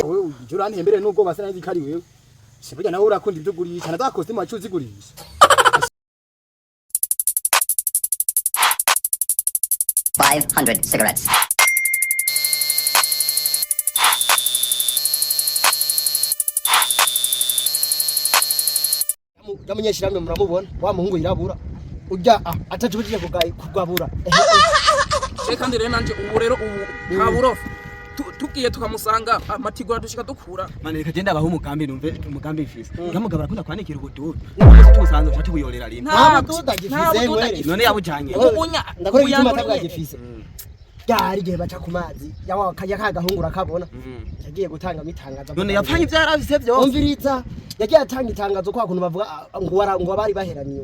Wewe ujya urantembere nubwo basa nazi kari wewe. Siburya nawe urakunda ibyo ugurisha na za costume wacu uzigurisha. 500 cigarettes. Yamunyeshiramwe muramubona wa muhungu yirabura urya atajubujije kugabura. Je kandi rero nanje ubu rero ubu nta burofa. Tugiye tukamusanga amatigura dushika dukura. Mane reka genda abaho umugambi numve umugambi mfise. Ngamugabo arakunda kwanikira ubududu. Umunsi tubusanzwe uca tubuyorera rimwe. Nta bududu agifise, mwere. None yabujanye. Ubunya Ndakora igituma atabwagifise ryari igihe baca ku mazi yawa kajya kagahungu urakabona yagiye gutanga itangazo. None yapfanye ivyo yarafise vyose. Umviriza, yagiye atanga itangazo kwa kuntu bavuga ngo ngo abari baheraniwe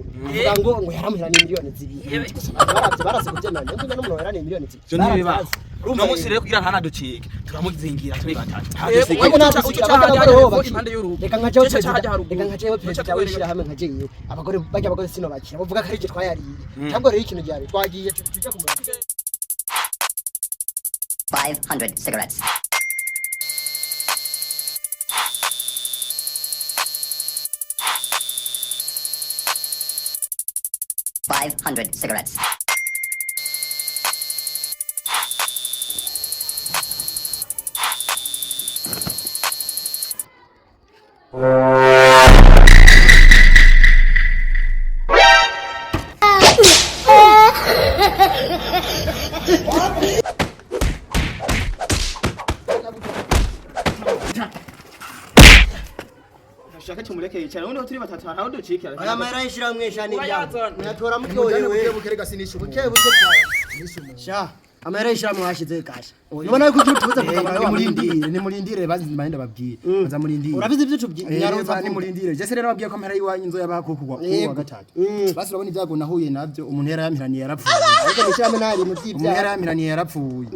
avuga ngo yaramuheraniye miliyoni 2. Gusa abantu baravye barase kuvyemera ngo n'umuntu yaheraniye miliyoni 2. Ivyo ntibibaho. Uno munsi rero kugira ntanaducike turamuzingira turi batatu. Ariko ntabwo Uca usiga hajya abagore hepfo bo bakira. impande y'urugo. Reka nka jewe Uca hajya perezida, haruguru. reka nka jewe Uca perezida tukwereka. w'ishirahamwe nka jewe abagore bajya abagore sino bakira bavuga ko ari je twayariye cyangwa rero ikintu gihari twagiye tujya ku murongo. 500 cigarettes. 500 cigarettes. Shaka tumureke yicara ubundi turi batatu ntaho ducikira. Aya mahera y'ishirahamwe shani Urayazana. muyatora Mujyane muryohewe. buke buke rega sinisha umuntu. Buke buke bwawe sha amahera y'ishirahamwe washize kasha nubona yuko ugiye utubuza kugabura wa Nimurindire, nimurindire bazi mbaye ndababwira. Baza murindire. Urabizi ibyo tubyi Nyaruza nimurindire. Jese rero nababwiye ko amahera y'iwanyu nzo yabaha kukugwa Yego. kuwa gatatu. Basi urabona ibyago nahuye nabyo umuntu yarayampiraniye yarapfuye. Ariko n'ishirahamwe nta bintu Umuntu by'ibyaha. yarayampiraniye yarapfuye.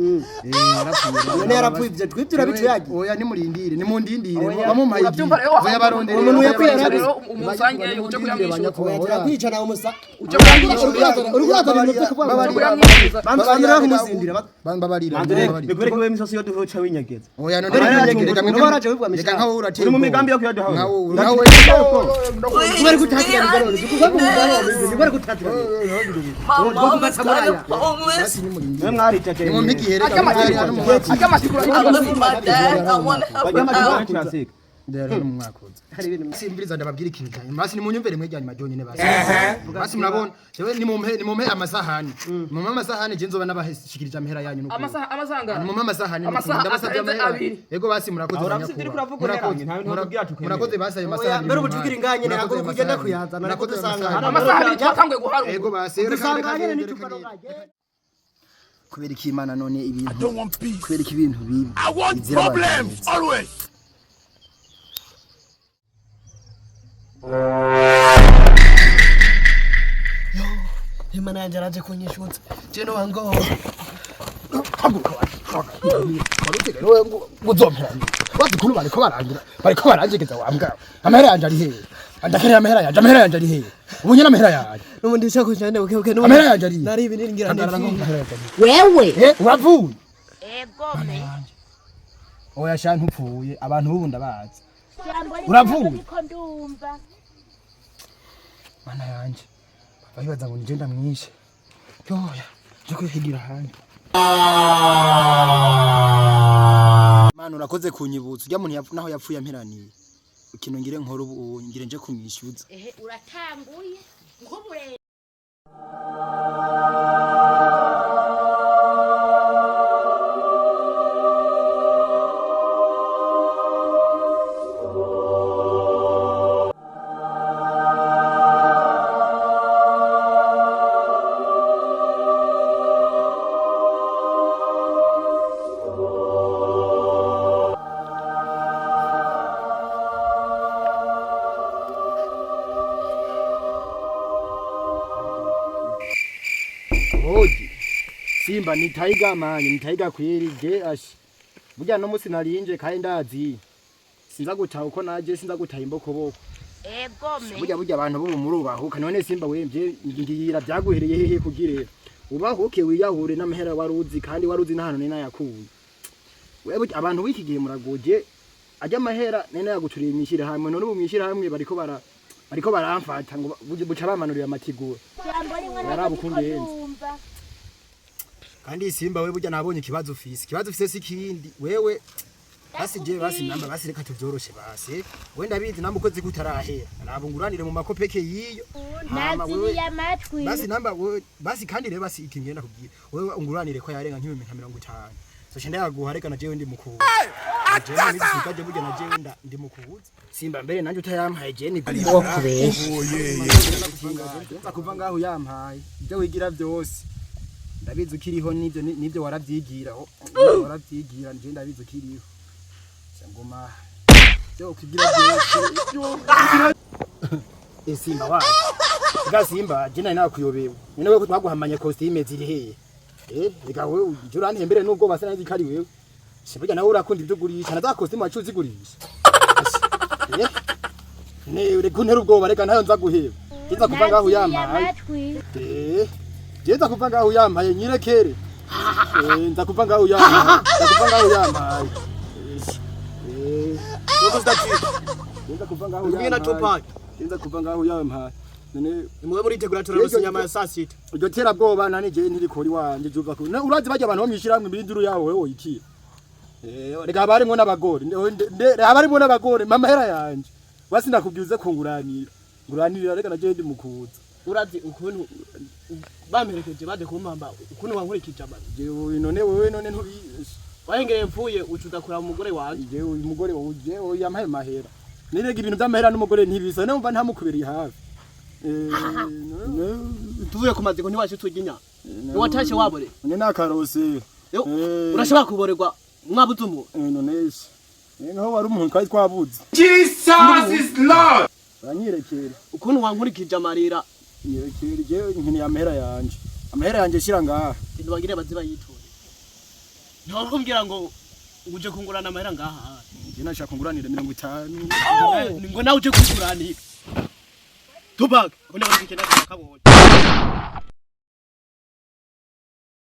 Yarapfuye. None yarapfuye ibyo twibyo urabicuyagiye. Oya nimurindire, nimundindire. Oya. Bamumpaye igihe. Urabyumva rero, Oya barondere. Umuntu yapfuye rero umusange uje kuyamwishyura. Turakwica nawe umusa. Uje kuyamwishyura. Uri kurazana ibintu byo kuvuga ngo Kuyamwishyura. banza kumusindira. Bambabarira. Bikwereke wewe imisosi yo duhoca winyegeza. Oya none Reka reka None waraje wibwa reka nkaho urateye. Uri mu migambi yo kuyaduha. Nkaho nawe Kubera gutatira bigarore kuko kubera gutatira basi nimurindire. Mwe mwaricaje. Nimumpigiye reka. Ajya amatigura. Ndero numwakoze. Simviriza ndababwira ikintu cyane. Basi nimunyumvere mwejyanye majyonyene basi. Basi murabona, jewe nimumpe amasahani. Mumpe amasahani je nzoba nabashikirije amahera yanyu nuko. Amasaha amasanga. Nimumpe amasahani nuko Amasaha ndabasabye atarenze amahera. abiri. Yego basi murakoze. Aho urafise ibyo uriko uravuga uheranye, nta bintu watubwira tukwemere. Murakoze basi ayo masahani. Mbere ubu tugira inganye Murakoze ntabwo ayo kugenda masahani. kuyazana ariko Murakoze ayo dusanga masahani. Amasaha abiri twatanguye guharura. Yego basi reka dusanga reka nyene reka nituva reka. Kubera iki Imana none ibintu kubera iki ibintu bibi I want bizira abantu. problems always. Imana yanje araje kunyishutsa je no wango. Uzompera wazi ukuntu bariko barangira bariko baranjegeza wa mbwa amahera yanje ari hehe ndakeneye amahera yanje amahera yanje ari hehe ubu nyene amahera yanje N'ubundi nshaka kujana buke buke. Amahera yanje ari nari ibinini ngira Hagarara ngo ndi amahera yanje ari Wewe. eh uravuye Egome. Oya sha ntupfuye abantu b'ubu ndabazi Jambo Uravuye? Niko ndumva. Mana yanje bava bibaza ngo nije ndamwishe yoya nje kwihigira ahandi. Mana urakoze kunyibutsa urya muntu naho yapfuye amperaniye ikintu ngire nkora ubu ngire nje kumwishyuza. Ehe uratanguye. Nkubure. Oji. Simba ni tiger manye ni tiger kweli je ashi. Burya no musi narinje kandi ndazi. Sinza gutaha uko naje sinza gutaha imbokoboko. Egome. Burya abantu bo murubahuka none Simba wemvye ngira byaguhereye hehe kugire. Ubahuke wiyahure n'amahera waruzi kandi waruzi n'ahantu ni nayakuye. Wewe abantu b'iki gihe muragoje. Ajya amahera nene yaguturiye mwishira hamwe, none ubu mwishira hamwe bariko baramfata ngo buca bamanurira amatigura. Jambo rimwe Yaraba ntabwo ukundi ndiko yenze. ndumva. Kandi Simba, we burya nabonye ikibazo ufise. Ikibazo ufise si kindi wewe. Basi je, basi namba, basi reka tuvyoroshe. Basi we ndabizi namba ukoze kutarahera, nabo nguranire mu makopeke yiyo. Hama wewe Nazibiye amatwi. Basi namba wewe, basi kandi rero, basi iki ngenda kubwira wewe, unguranire ko yarenga nk'ibihumbi nka 50, so shenda yaguha. Reka na jewe ndi mukuru, jewe nizisigaje burya na jewe ndi mukubuza. Simba, mbere nanje utayampaye je ni Wo kubesha. Kuva ngaho yampaye ibyo wigira byose ndabizi ukiriho, nibyo waravyigira, waravyigira. Nje ndabizi ukiriho ngoma byo kugira byose. Simba wacu ga Simba, je nari nakuyobewe nyine. Wewe twaguhamanye costume ziri hehe? Reka wewe uje urantembere nubwo basa nazi kari wewe. Simba, nawe urakunda ibyo ugurisha na za costume wacu uzigurisha. Ne reka untera ubwoba, reka ntayo nza guheba. Nza kuva ngaho Nazibiye yampaye. amatwi. Nza kuva ngaho yampaye nyirekere. Nza kuva ngaho yampaye. Nza kuva ngaho yampaye. Nuko zidacika. Nza kuva ngaho Uri kumwe na yampaye. Tupac. Nza kuva ngaho yampaye. None Nimwe muritegura, turaronse inyama ya saa sita. Iryo terabwoba nani je ntirikora iwanje juva ku. Urazi barya abantu bo mwishirahamwe ibinduru yabo wewe woyikira. Reka habarimwo n'abagore. Habarimwo n'abagore mama hera yanje. Basi ndakubwiza kunguranira. Nguranira, reka na je ndi mukuza. Urazi ukuntu bamperekeje baje kumpamba, ukuntu wankurikije amazi? Jewe none wewe none ntubi Wahengereye mvuye ucuza kuraba umugore wanjye. Jewe uyu mugore wawe jewe yampaye mahera. Nirega ibintu by'amahera n'umugore ntibisa, numva ntamukubiriye hafi. Tuvuye ku maziko ntiwashitse urya inyama, ntiwatashe wabore. None nakarose. Yo, urashobora kuborerwa mwabuze umuntu? None se. Nkaho wari umuntu twari twabuze. Jesus is Lord. Banyirekera. Ukuntu wankurikije amarira. Nyirekera, jewe nkeneye amahera yanje. Amahera yanje shira ngaha. Ibintu bagire baze bayiture, ntakumbwira ngo uje kungurana amahera ngaha. Je nashaka nguranire 50. Ngo nawe uje kunguranira. Tupac, ngo nawe uje, kabonye.